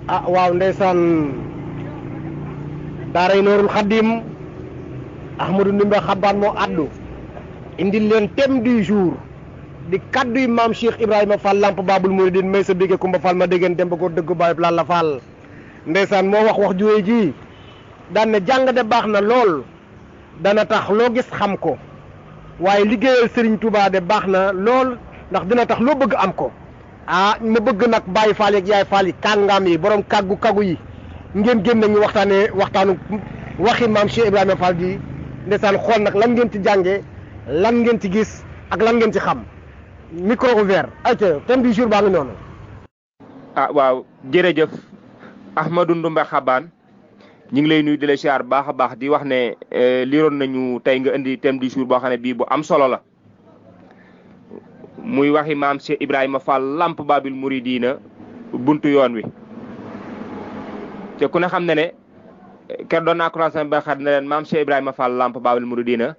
waaw ndeysaan daaray Noorul Xadim Ahmadou Ndoumbé Xabaan moo addu indil leen thème du jour di kadduy maam Cheikh Ibrahima Fall Lamp Babul Mouridine may sa bigge Kumba Fall ma déggeen dem ba ko dëgg baay Lalla Fall ndeysaan moo wax juwee ji daan ne jàng de baax na lool dana tax loo gis xam ko waaye liggéeyal Serigne Touba de baax na lool ndax dina tax loo bëgg am ko ma bëgg nag Baye Fall ak Yaay Fall yi kàngaam yi borom kagu yi ngeen génn ñu waxtaanu waxi maam Cheikh Ibrahima Fall ji ndeysaan xool nag lan ngeen ci jàngee lan ngeen ci gis ak lan ngeen ci xam micro ouvert ayca thème du jour baa ngi noonu. waaw jërëjëf Ahmadou Ndoumbé Xabaan ñu ngi lay nuyu di la siyaar baax a baax di wax ne liroon nañu tey nga indi thème du jour boo xam ne bii bu am solo la muy waxi maam Cheikh Ibrahima Fall Lamp Babul Mouridina buntu yoon wi te ku ne xam ne ker doon naa commencé ba xat ne leen maam Cheikh Ibrahima Fall Lamp Babul Mouridina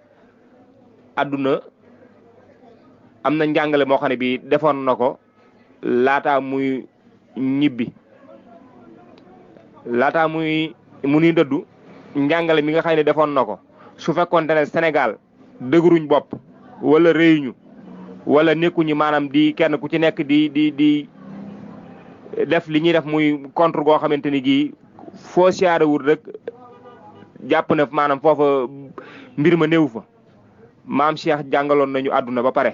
adduna am na njàngale moo xam ne bii defoon na ko laataa muy ñibbi laataa muy mu nuy dëddu njàngale mi nga xam ne defoon na ko su fekkoonte ne Sénégal dëgëruñ bopp wala réyuñu wala nekkuñu maanaam di kenn ku ci nekk di def li ñuy def muy contre goo xamante ni gii foo siyaarewul rek jàpp ne maanaam foofa mbir ma néew fa maam Cheikh jàngaloon nañu àdduna ba pare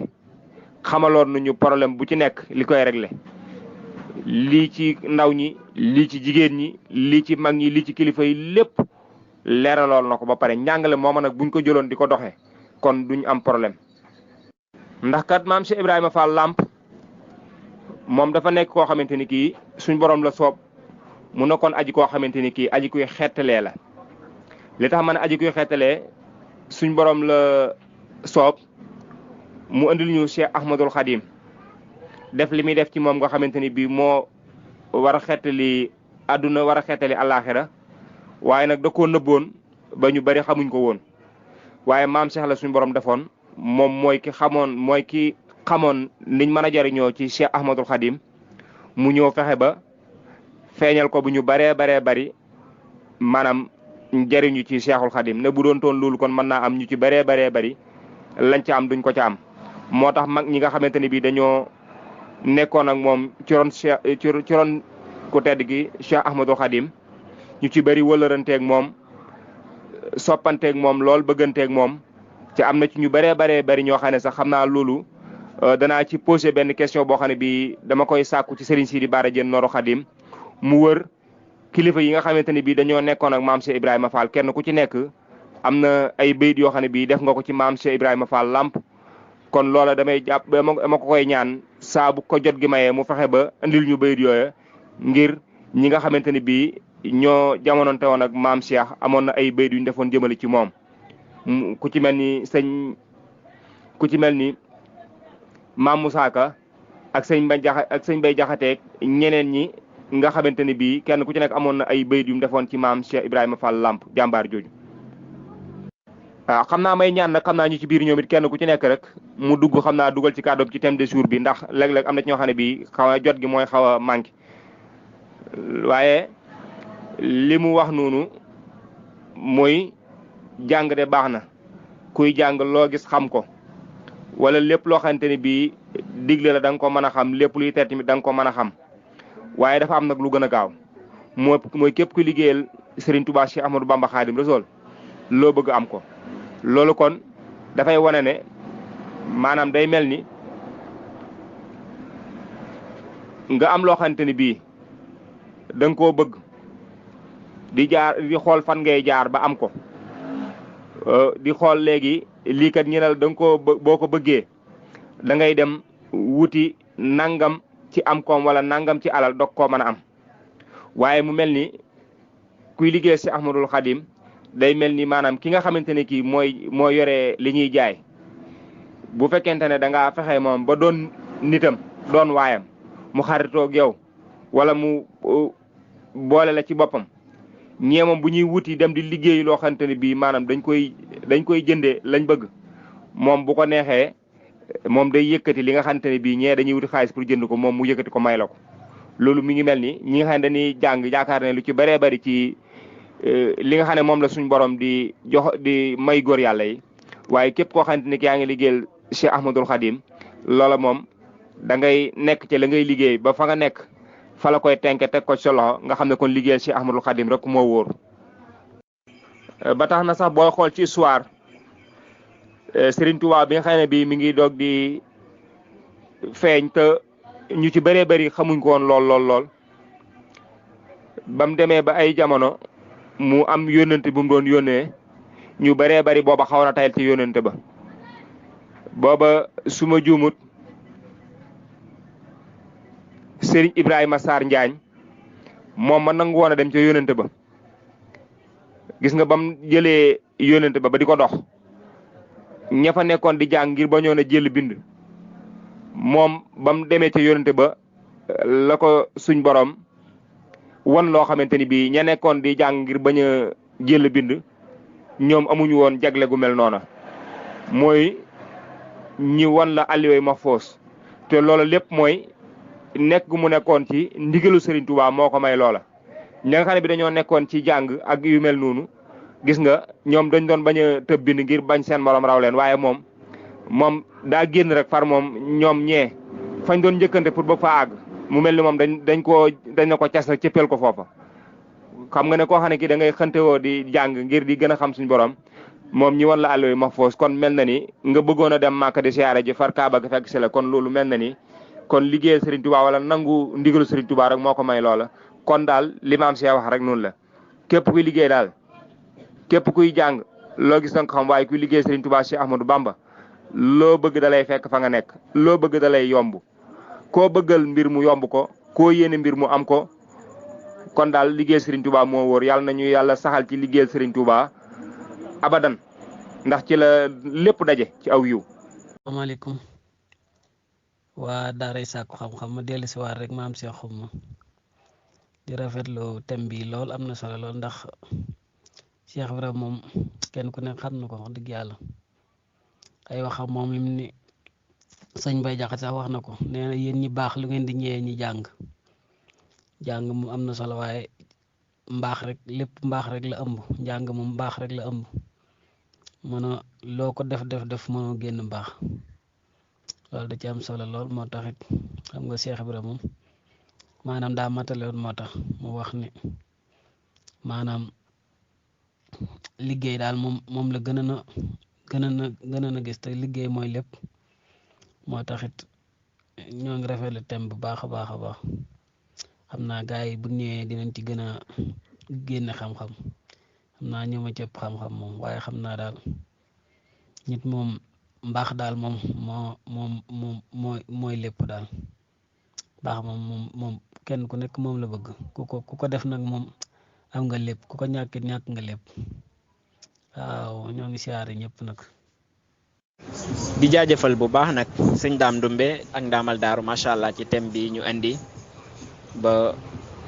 xamaloon nañu problème bu ci nekk li koy réglé lii ci ndaw ñi lii ci jigéen ñi lii ci mag ñi lii ci kilifa yi lépp leeraloon na ko ba pare njàngale mooma nag buñ ko jëloon di ko doxee kon duñ am problème ndax kat maam Cheikh Ibrahima Fall Lamp moom dafa nekk koo xamante ni kii suñ borom la soob mu nekkoon aji koo xamante ni kii aji kuy xettalee la li tax ma ne aji kuy xettalee suñ borom la soob mu andil ñu Cheikh Ahmadul Khadim def li muy def ci moom nga xamante ni bii moo war a xettali àdduna war a xettali àllaaxira waaye nag da koo nëbboon ba ñu bari xamuñ ko woon waaye maam Cheikh la suñu borom defoon moom mooy ki xamoon niñ mën a jariñoo ci Cheikh Ahmadul Khadim mu ñëw fexe ba feeñal ko bu ñu baree bari maanaam jariñu ci Cheikhul Khadim ne bu doon toon loolu kon mën naa am ñu ci baree bari lañ ca am duñ ko ca am moo tax mag ñi nga xamante ni bii dañoo nekkoon ak moom ci ron ku tedd gi Cheikh Ahmadul Khadim ñu ci bëri wëlëranteeg moom soppanteeg moom lool bëgganteeg moom te am na ci ñu bëree bëri ñoo xam ne sax xam naa loolu danaa ci posé benn question boo xam ne bii dama koy sàkku ci Serigne Sidi Bara Diène Noorul Khadim mu wër kilifa yi nga xamante ni bii dañoo nekkoon ak maam Cheikh Ibrahima Fall kenn ku ci nekk am na ay bayit yoo xam ne bii def nga ko ci maam Cheikh Ibrahima Fall Lamp kon loola damay jàpp ma ko koy ñaan saa bu ko jot gi mayee mu fexe ba andil ñu bayit yooya ngir ñi nga xamante ni bii ñoo jamononte woon ak maam Cheikh amoon na ay bayit yu ñu defoon jëmale ci moom ku ci mel ni maam Moussa Ka ak sëñ Bay Jaxateeg ñeneen ñi nga xamante ni bii kenn ku ci nekk amoon na ay bayit yu mu defoon ci maam Cheikh Ibrahima Fall Lamp jàmbaar jooju waaw xam naa may ñaan nag xam naa ñu ci biir ñoom it kenn ku ci nekk rek mu dugg xam naa dugal ci kàddoom ci thème de jour bi ndax léeg-léeg am na ci ñoo xam ne bii xaw a jot gi mooy xaw a manqué waaye li mu wax noonu mooy jàng de baax na kuy jàng loo gis xam ko wala lépp loo xamante ni bii digle la da nga ko mën a xam lépp luy ter tamit da nga ko mën a xam waaye dafa am nag lu gën a gaaw mooy képp ku liggéeyal Serigne Touba Cheikh Ahmadou Bamba Khadim Rasoul loo bëgg am ko loolu kon dafay wane ne maanaam day mel ni nga am loo xamante ni bii da nga koo bëgg di xool fan ngay jaar ba am ko di xool léegi lii kat ñi ne da nga koo boo ko bëggee da ngay dem wuti nangam ci am koom wala nangam ci alal dog koo mën a am waaye mu mel ni kuy liggéey si Ahmadul Khadim day mel ni maanaam ki nga xamante ne kii mooy yore li ñuy jaay bu fekkente ne da ngaa fexe moom ba doon nitam doon waayam mu xaritoog yow wala mu boole la ci boppam ñee moom bu ñuy wuti dem di liggéey loo xamante ne bii maanaam dañ koy jëndee lañ bëgg moom bu ko neexee moom day yëkkati li nga xamante ne bii ñee dañuy wuti xaalis pour jënd ko moom mu yëkkati ko may la ko loolu mi ngi mel ni ñi nga xam ne dañuy jàng yaakaar ne lu ci bëree bëri ci li nga xam ne moom la suñ borom di jox di may góor yàlla yi waaye képp koo xamante ni yaa ngi liggéeyal Cheikh Ahmadul Khadim loola moom da ngay nekk ci la ngay liggéey ba fa nga nekk fa la koy tenke teg ko ci sa loxo nga xam ne kon liggéeyal Cheikh Ahmadul Khadim rek moo wóor. ba tax na sax booy xool ci histoire Serigne Touba bi nga xam ne bii mi ngi doog di feeñ te ñu ci bëree bëri xamuñ ko woon lool ba mu demee ba ay jamono mu am yónnante bu mu doon yónnee ñu bëree bëri booba xaw na tayal ci yónnante ba booba su ma juumut Serigne Ibrahima Sarr Njaañ moom ma nangu woon a dem ca yónnante ba gis nga ba mu jëlee yónnante ba di ko dox ña fa nekkoon di jàng ngir ba ñoon a jël bind moom ba mu demee ca yónnante ba la ko suñ borom won loo xamante ni bii ña nekkoon di jàng ngir bañ a jël bind ñoom amuñu woon jagle gu mel noona mooy ñi won la alliway mahfoos te loola lépp mooy nekk gu mu nekkoon ci ndigalu Serigne Touba moo ko may loola. ñi nga xam ne bi dañoo nekkoon ci jàng ak yu mel noonu gis nga ñoom dañ doon bañ a tëb bind ngir bañ seen morom raw leen waaye moom daa génn rek far moom ñoom ñee fañ doon njëkkante pour ba fa àgg mu mel ni moom dañ na ko cas rek cëppeel ko foofa. xam nga ne koo xam ne kii da ngay xëntewoo di jàng ngir di gën a xam suñu borom moom ñi wan la àlluwa mahfoos kon mel na ni nga bëggoon a dem Màkka di siyaare ji far Kaaba ga fekk si la kon loolu mel na ni kon liggéeyal Serigne Touba wala nangu ndigalu Serigne Touba rek moo ko may loola. kon daal li maam Cheikh wax rek noonu la képp kuy liggéey daal képp kuy jàng loo gis nga xam waaye kuy liggéey Serigne Touba Cheikh Ahmadou Bamba loo bëgg da lay fekk fa nga nekk loo bëgg da lay yomb koo bëggal mbir mu yomb ko koo yéene mbir mu am ko kon daal liggéey Serigne Touba moo wóor yàlla nañu yàlla saxal ci liggéeyal Serigne Touba abadan ndax ci la lépp daje ci aw yiw. asalaamaaleykum waa daaray sàkku xam-xam ma dellu si waat rek maam Cheikh Xuma di rafetlu thème bi lool am na solo lool ndax Cheikh Ibrahima moom kenn ku ne xam na ko wax dëgg yàlla ay waxam moom lim ni sëñ Bay Jaxate sax wax na ko nee na yéen ñi baax lu ngeen di ñëwee ñi jàng moom am na solo waaye mbaax rek lépp mbaax rek la ëmb njàng moom mbaax rek la ëmb mënoo loo ko def mënoo génn mbaax loolu da ci am solo lool moo taxit xam nga Cheikh Ibrahima moom maanaam daa matale woon moo tax mu wax ni maanaam liggéey daal moom la gën a gis te liggéey mooy lépp moo taxit ñoo ngi rafetlu thème bu baax a baax xam naa gars yi bu ñëwee dinañ ci gën a génne xam-xam xam naa ñoo ma cëpp xam-xam moom waaye xam naa daal nit moom mbaax daal mooy lépp daal baax moom kenn ku nekk moom la bëgg ku ko def nag moom am nga lépp ku ko ñàkk nga lépp waaw ñoo ngi siyaare ñëpp nag. di jaajëfal bu baax nag sëñ Daam Dumbe ak Ndaamal Daaru macha allah ci thème bi ñu indi ba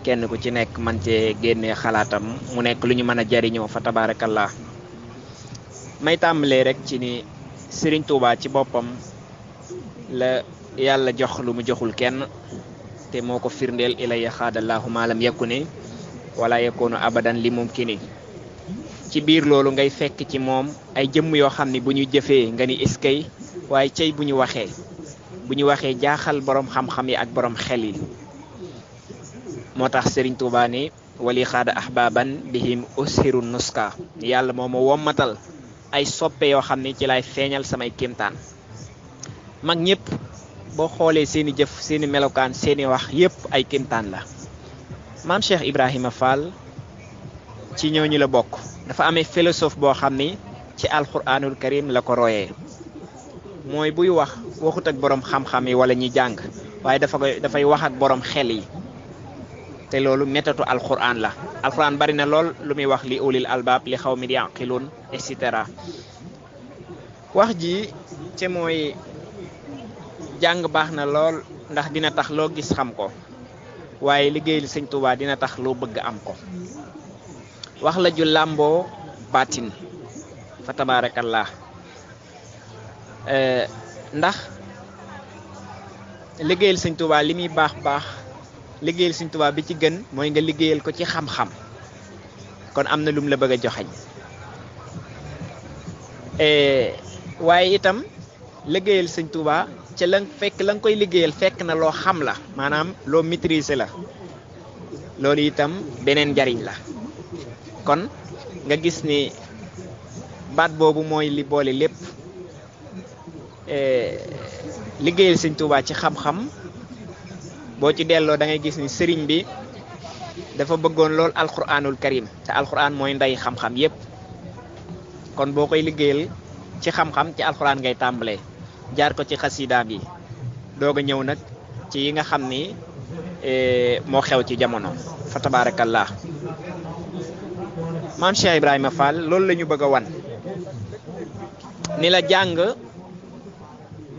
kenn ku ci nekk man cee génnee xalaatam mu nekk lu ñu mën a jariñoo fa tabaarakallah may tàmbalee rek ci ni Serigne Touba ci boppam la yàlla jox lu mu joxul kenn te moo ko firndeel ilaya xaadallahu maalam yakuni wala yakunu abadan li mumkini ci biir loolu ngay fekk ci moom ay jëmm yoo xam ne bu ñu jëfee nga ni iskay waaye cey bu ñu waxee jaaxal borom xam-xam yi ak borom xel yi moo tax Serigne Touba ni wali xaada ahbaban bihim ushiru nuska yàlla moo ma wommatal ay soppe yoo xam ne ci lay feeñal samay kéemtaan mag ñëpp boo xoolee seeni jëf seeni melokaan seeni wax yépp ay kéemtaan la maam Cheikh Ibrahima Fall ci ñooñu la bokk dafa amee philosophe boo xam ni ci alquranul karim la ko royee mooy buy waxut ak borom xam-xam yi wala ñi jàng waaye dafay wax ak borom xel yi te loolu métatu alquran la alquran bari na lool lu muy wax li ulil albab li xaw mi di yaqiloon et cetera wax ji ci mooy jàng baax na lool ndax dina tax loo gis xam ko waaye liggéeyal sëñ Tuubaa dina tax loo bëgg am ko wax la ju làmboo baatin fa tabaarakallah ndax liggéeyal sëñ Tuubaa li muy baax liggéeyal Sëriñ Tuubaa bi ci gën mooy nga liggéeyal ko ci xam-xam kon am na lum la bëgg a joxañ waaye itam liggéeyal Sëriñ Tuubaa ca la nga koy liggéeyal fekk na loo xam la maanaam loo maîtriser la loolu itam beneen njariñ la kon nga gis ni baat boobu mooy li boole lépp liggéeyal Sëriñ Tuubaa ci xam-xam boo ci delloo da ngay gis ni sëriñ bi dafa bëggoon lool alquranul karim te alquran mooy ndey xam-xam yépp kon boo koy liggéeyal ci xam-xam ci alquran ngay tàmbalee jaar ko ci xasidaam yi doog a ñëw nag ci yi nga xam ni moo xew ci jamono fa tabarakallah maam Cheikh Ibrahima Fall loolu la ñu bëgg a wan ni la jàng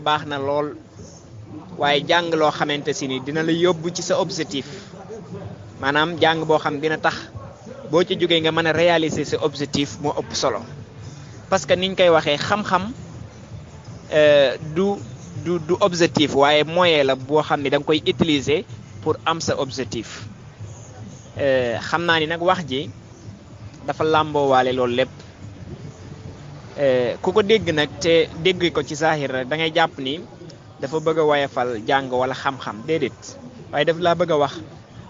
baax na lool waaye jàng loo xamante si ni dina la yóbbu ci sa objectif maanaam jàng boo xam dina tax boo ci jógee nga mën a réaliser sa objectif moo ëpp solo parce que niñ koy waxee xam-xam du objectif waaye moyen la boo xam ne da nga koy utiliser pour am sa objectif xam naa ni nag wax ji dafa làmboo waale loolu lépp ku ko dégg nag te dégg ko ci saahir rek da ngay jàpp ni dafa bëgg a wayafal jàng wala xam-xam déedéet waaye daf laa bëgg a wax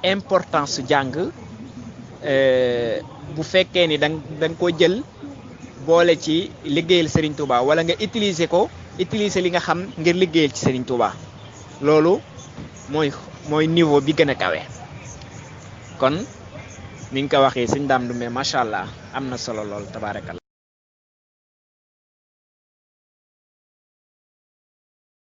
importance su jàng bu fekkee ni da nga ko jël boole ci liggéeyal Serigne Touba wala nga utiliser li nga xam ngir liggéeyal ci Serigne Touba loolu mooy niveau bi gën a kawe kon ni nga ko waxee sëñ Dame Doumbé macha allah am na solo lool tabaarakalla